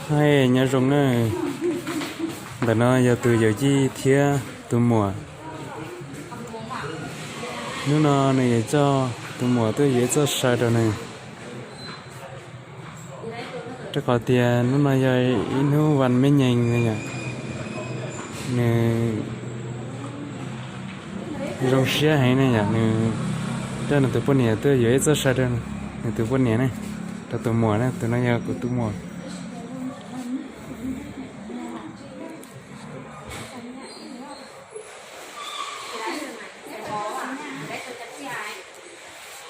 Hej, nyob zoo na. Ntawm no yog tus yawm yij thiab tus muam. Hnub no nws yuav coj tus muam tuaj yuav ib txoj saw rau nws. Rau qhov tias hnub no yog ib hnub vas me nyees no yom, nws zoo siab heev ne yom, nws coj nws tus poj niam tuaj yuav ib txoj saw rau nws tus poj niam ne, rau tus muam ne, tus no yog kuv tus muam.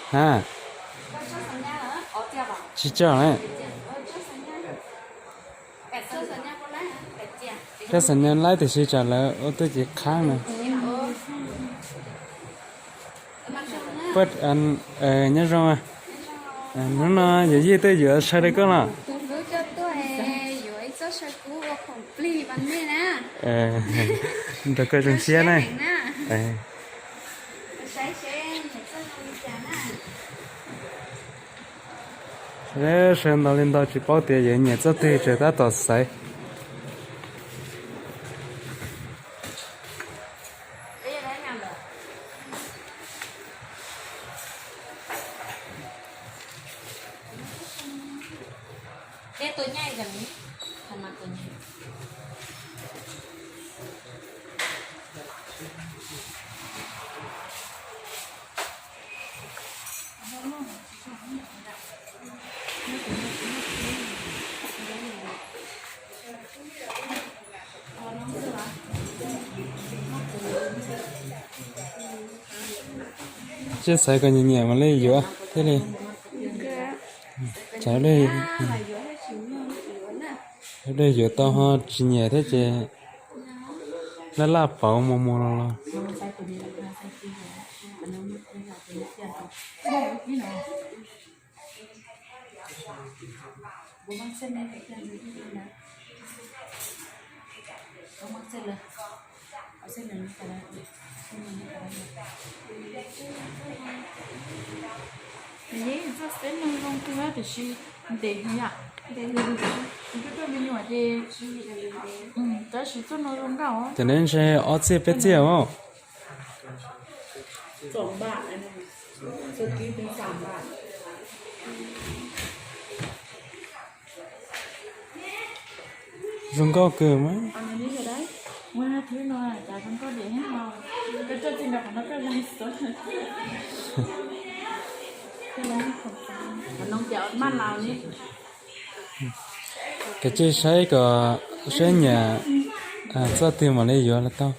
Ha, tsis tso ne. Koj xav nyob laib tiam sis tsam lawv ua tuaj ces qhab na. Nyob zoo. Hnub no yawm yij tuaj yuav saw rau koj los? Nrog koj zoo siab na. Saw ntau li ntau tsis paub tias yuav nyiam txoj twg, tseem tab tom xaiv. Tsis xaiv kom nyiam nyiam mam li yuav thiaj li. Tsam dej yuav tau ho tsis nyiam thiab ces laj laj pauv mus mus los los. Yeej txoj xeeb neeg zoo kawg tiam sis ntev heev yom. Kuv coj me nyuam ces, tab sis txoj no zoo nkauj. Ces neb ntshe ob txiaj peb txiaj os. Zoo nkauj kawg mas. Kav tsij saib kom saib nyiam txoj twg mam li yuav los tau.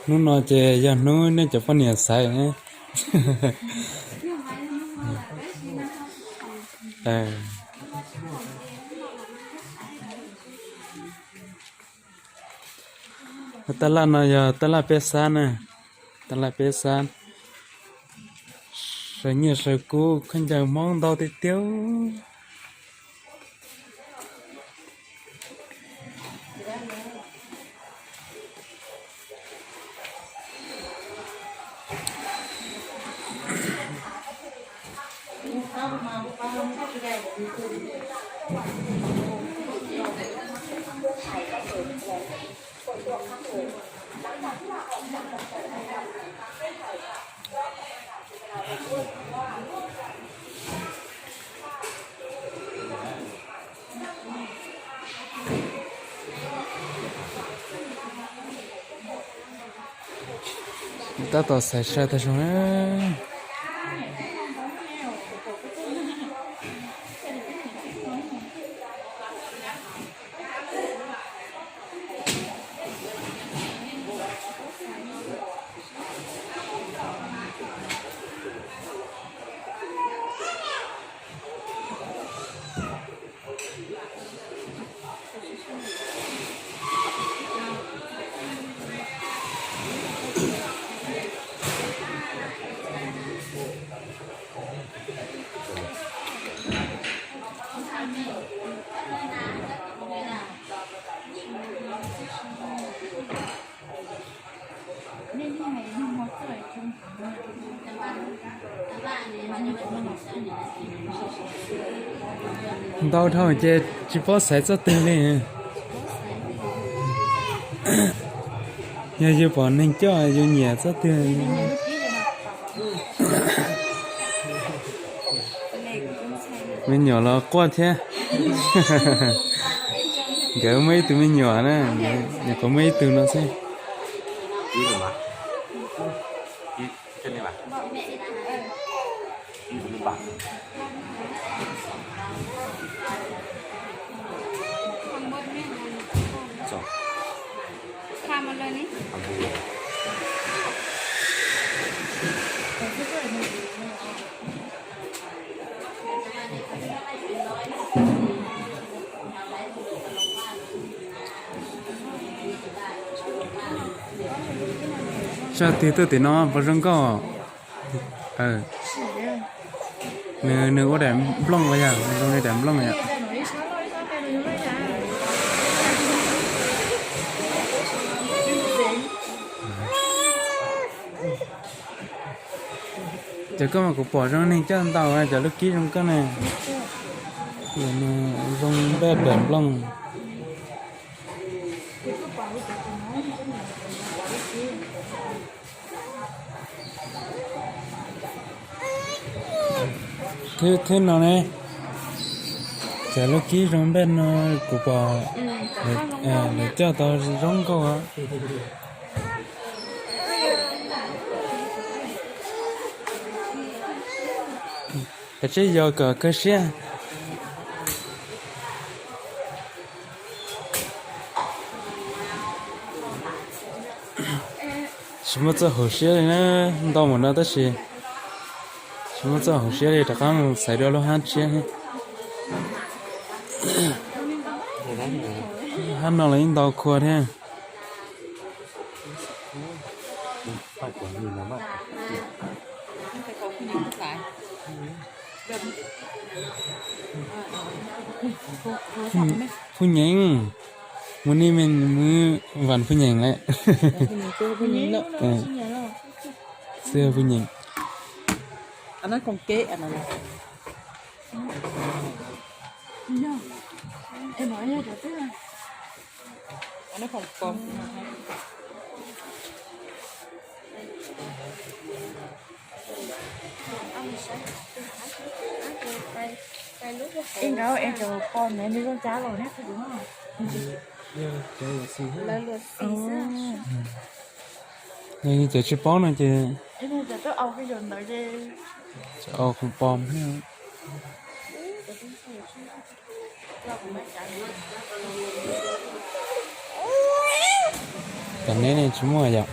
Hnub no ces yog hnub nej cov poj niam xaiv. Tab laj no yog tab laj peb xab na, tab laj peb xab. Saw nyiaj saw kub khaub ncaws Hmoob ntau tiag tiag. Tab tom xaiv saw tag zoo na. Ntau dhau ces tsis paub xaiv txoj twg li. Yog yus pom neeg coj yus nyiam txoj twg. Me nyuam los quaj thiab. Nkawd muaj ib tug me nyuam na, nyuam qhuav muaj ib tug no xwb. Tsob twg tuaj tim no puas zoo nkauj? Nws ua daim nplooj, yog zoo li daim nplooj yom. Cov koj mas kuv pom zoo neeg coj ntau, cov lub kib zoo koj ne. Nws zoo npaj daim nplooj. Thwb no ne, cov lub kib zoo npaj no kuv pom lawv coj tau zoo nkauj. Kav tsij yos kom kawg siab. Tsis muaj txoj hauv siab li na, ntau mus no tab sis tsis muaj txoj hauv siab li, rov qab mus xaiv dua lub hab tshiab. Hab no los yeej ntau khua thiab. Phuj Nyeem, mus ni me mus vam Phuj Nyeem lawm. Xwb Phuj Nyeem. Ib nkawd es cov pom nws li zoo cab los ne. Yog cov tsis paub no ces au khoom pom thiab. Tam neb ne tsis muaj yom.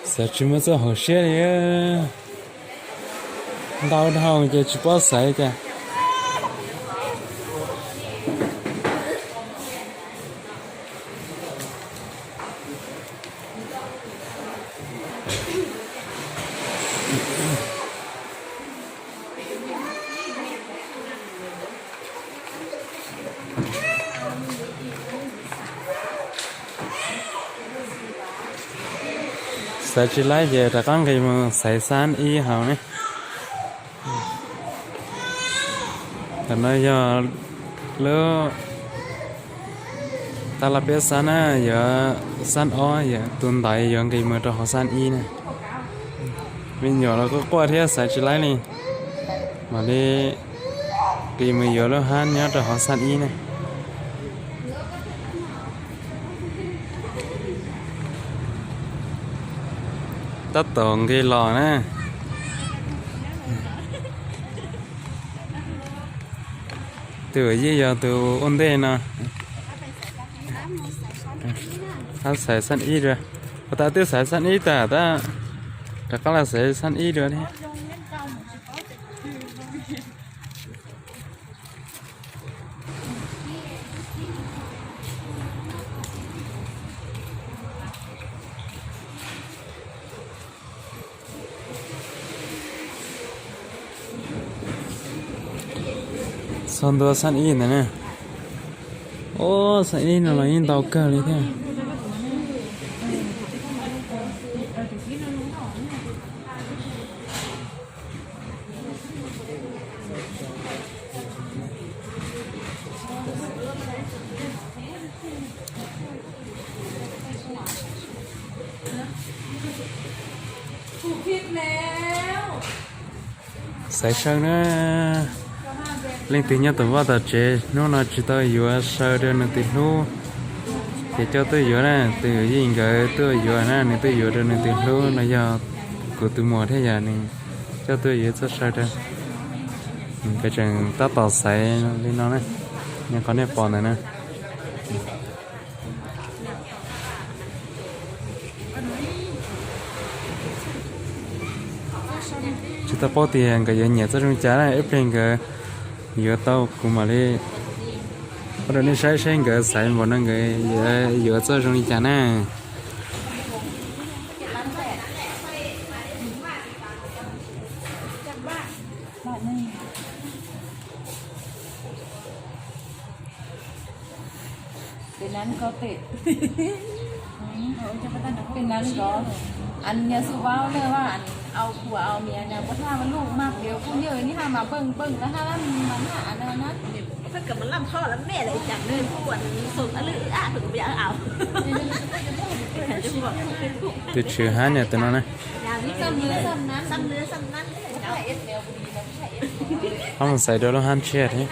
Xav tsis muaj txoj hauv siab li. Ntau dhau ces tsis paub xaiv cas. Xaiv tsis laib ces rov qab nqis mus xaiv xab ib hauv ne. Tam no yog lub tab laj peb xab na, yuav xab ob, yuav tus ntaiv yuav nqis mus rau hauv xab ib na. Me nyuam los kuj quaj thiab xaiv tsis laib li, mam li nqis mus yuav lub hab nyob rau hauv xab ib na. Tab tom nqis los na. Tus yeej yog tus ua ntej no. Hab xaiv xab ib dua. Puas tas twb xaiv xab ib tas tab, rov qab los xaiv xab ib dua thiab. Txog ntua xab ib ntawd na. Ub, xab ib no los yeej ntau kawg li thiab. Xaiv saw na. Leej twg nyob tom vaj tom tsev hnub no tsis tau yuav saw rau nws tus hlub, ces coj tuaj yuav na. Tus Yij nkawd tuaj yuav na, nws tuaj yuav rau nws tus hlub no yog kuv tus muam thiab yog nws coj tuaj yuav txoj saw rau. Nkawd tseem tab tom xaiv li no na, nyob qhov nej pom ntawd na. Tsis tau paub tias nkawd yuav nyiam txoj zoo li cas na, ib pliag nkawd yuav tau kuv mam li ua rau nej saib seb nkawd xaiv npaum no nkawd yuav txoj zoo li cas na. An nyias xu vau na, vaj an au kuv au mias na, puas haj mas luj mas piav kuj nyuj ni haj mas beej beej na haj mas haj na. Tus tshwv hab niam tus no na. Ho mus xaiv rau lub hab tshiab thiab.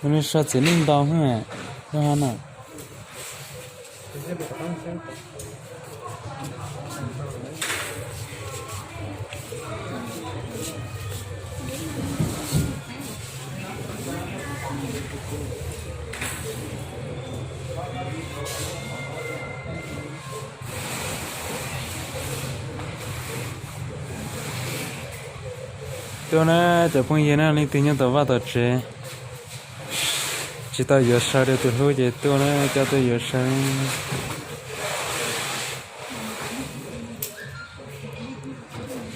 Ua li saw txiv neej ntau lub hab no. Tuaj na cov phooj ywg na, leej twg nyob tom vaj tom tsev tsis tau yuav saw rau tus hlub ces tuaj na, coj tuaj yuav saw.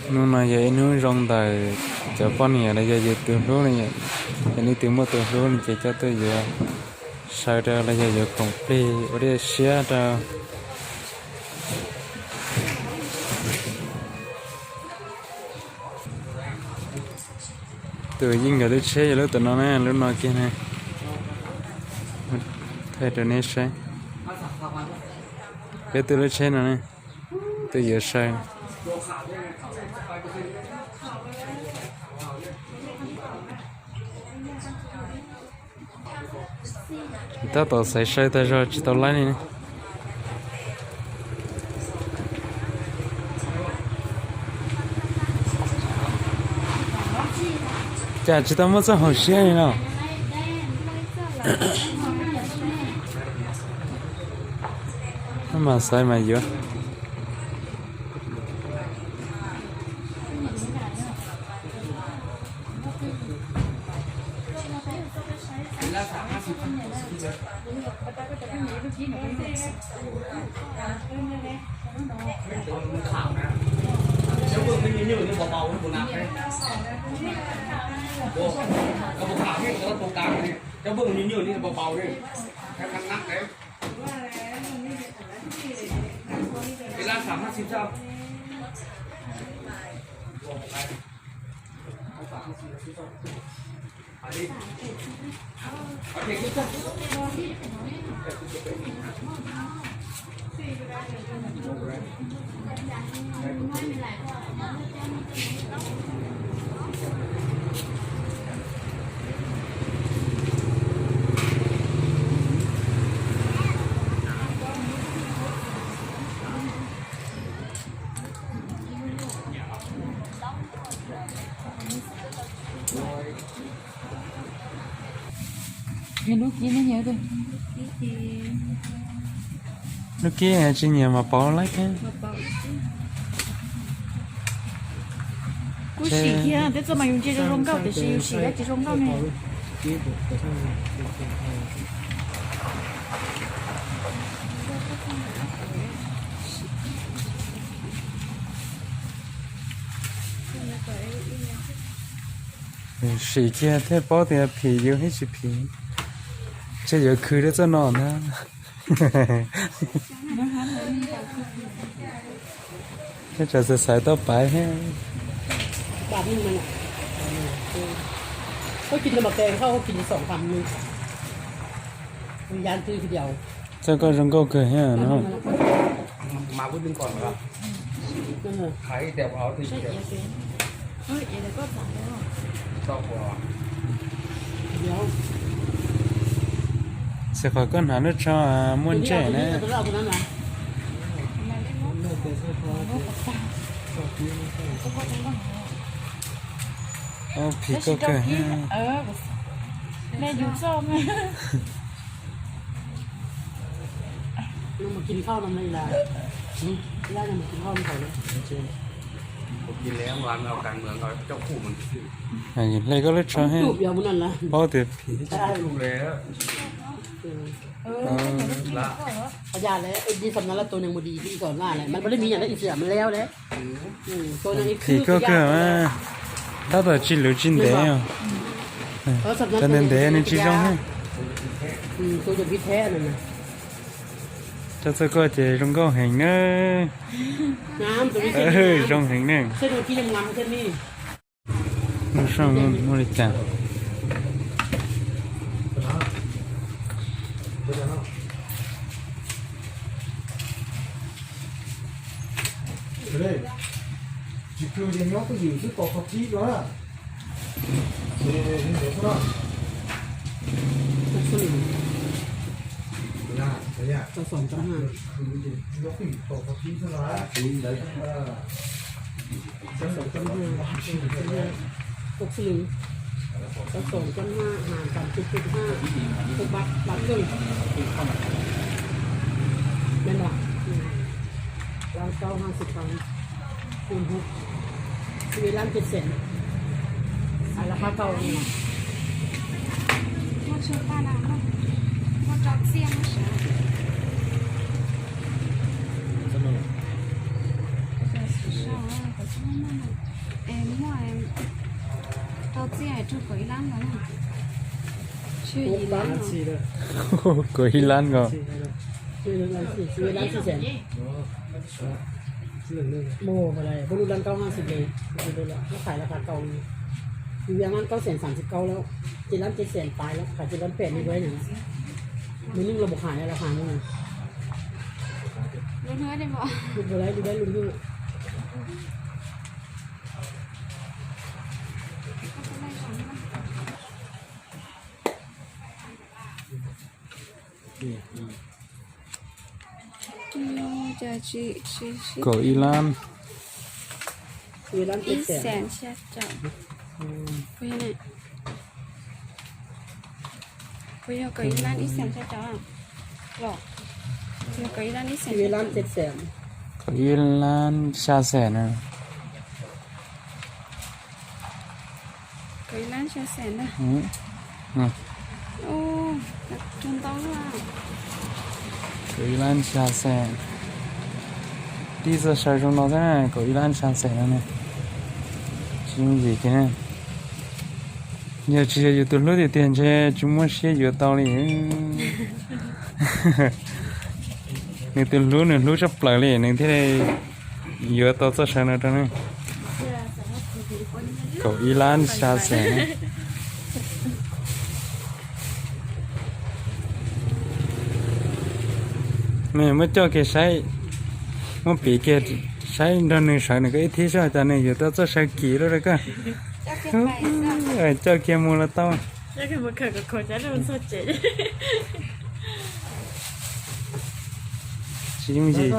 Hnub no yog ib hnub zoo ntawm cov poj niam los yog yus tus hlub no, yog leej twg muaj tus hlub no ces coj tuaj yuav saw rau los yog yuav koom plig ua dej siab rau. Tus Yeej nkawd lub tsheb yog lub tom no na, lub no kiag na. Thaij rau neb saib. Peb tuaj lub tsheb no ne, tuaj yuav saw. Tab tom xaiv saw tag zog tsis tau laib li ne. Cas tsis tau muaj txoj hauv siab li no. Mas xaiv mas yuav. Yog lub kib ne, yog tus. Hnub kib tsis nyiam mas pauv laib thiab. Kuj sim thiab, tej txoj mas yus ntsia zoo zoo nkauj tiam sis yus sim dab tsis zoo nkauj ne. Sim kiag thiaj paub tias phim yus thiab tsis phim. Ntshe yuav khwv rau txoj no ntag. Neb tsam xav xaiv tau paiv thiab. Txoj koj zoo nkauj kawg thiab no. Xwm qhov koj hnav lub tsho muaj ntsej na. Ub, phim koj kawg thiab. Hle koj lub tsho thiab, paub tias phim. Phim koj kawg mas, tab tom tsis luv tsis ntev os. Cov ntev ntev nws tsis zoo thiab. Cov txoj koj ces zoo nkauj heev na. Zoo heev na. Lub soj muaj li cas? Tsis khw ces nyob twj ywm xwb, tos qhov tsib dua na. Sáu trăm rưỡi, sáu trăm rưỡi, sáu trăm rưỡi, hàng tám chục, chục hai, chục ba, ba rưỡi. Nên là, ừ, là rau hai chục thằng. Ủng hộ. Mười lăm chia sẻ. Hay là ba cầu. Mua cho ba nào không? Mua cho riêng nó sẽ. Em mua em. Rau txiaj rau kaum ib lab no na. Kaum ib lab nkaus. Ua lub lab kaub hab xwb, lub lab kaub xees xaam xib kaub lawm, ces lab cev xees paiv lawm, qhov ces lab pem li ua na. Lub neej los mus hais los hais no na. Lub neej, lub neej. Kaum ib lab. Ib xees xya caum. Puas yog kaum ib lab ib xees xya caum los? Yog kaum ib lab ib xees, kaum ib lab xya xees na. Kaum ib lab xya xees na. Kaum ib lab xya xees. Tib txoj saw zoo no xwb na, kaum ib lab xya xees no ne. Tsis yooj yim kiag. Yog tsis yog yus tus hlub tiag tiag ntshe tsis muaj siab yuav tau li. Nws tus hlub nws hlub tshaj plaws li nws thiaj li yuav tau txoj saw no rau ne. Kaum ib lab xya xees. Nws muab coj kiag saib, muab piv kiag saib nrog nws sawv nws koj ib thib soj cas nws yuav tau txoj saw kim lub rau koj. Coj kiag mus los tau. Tsis yooj yim kiag.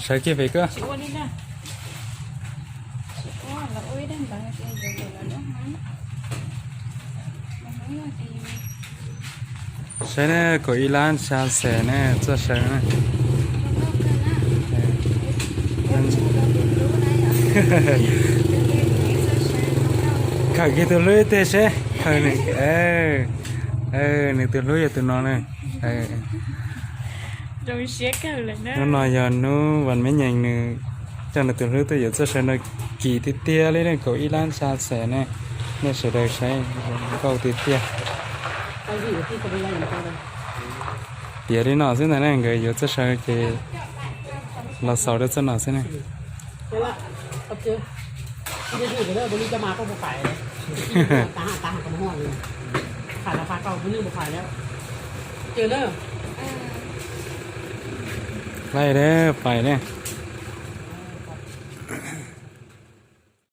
Sawv kiag pem koj. Tsis ua li na. Tsis ua, lawv ua ib daim ntawd ces yuav lawv lub hnab. Saib na, kaum ib lab xya xees na, txoj saw na. Khawm kiag tus hlub ib teg seb, khawm nws, nws tus hlub yog tus no na. Hnub no yog hnub Vam Meb Nyees nws coj nws tus hlub tuaj yuav txoj saw no, kim tiag tiag li ne, kaum ib lab xya xees ne. Nej sawv daws saib, nkauj tiag tiag. Piav li no xwb ntag ne, nkawd yuav txoj saw ces los xaus rau txoj no xwb ne. Laij, pais ne.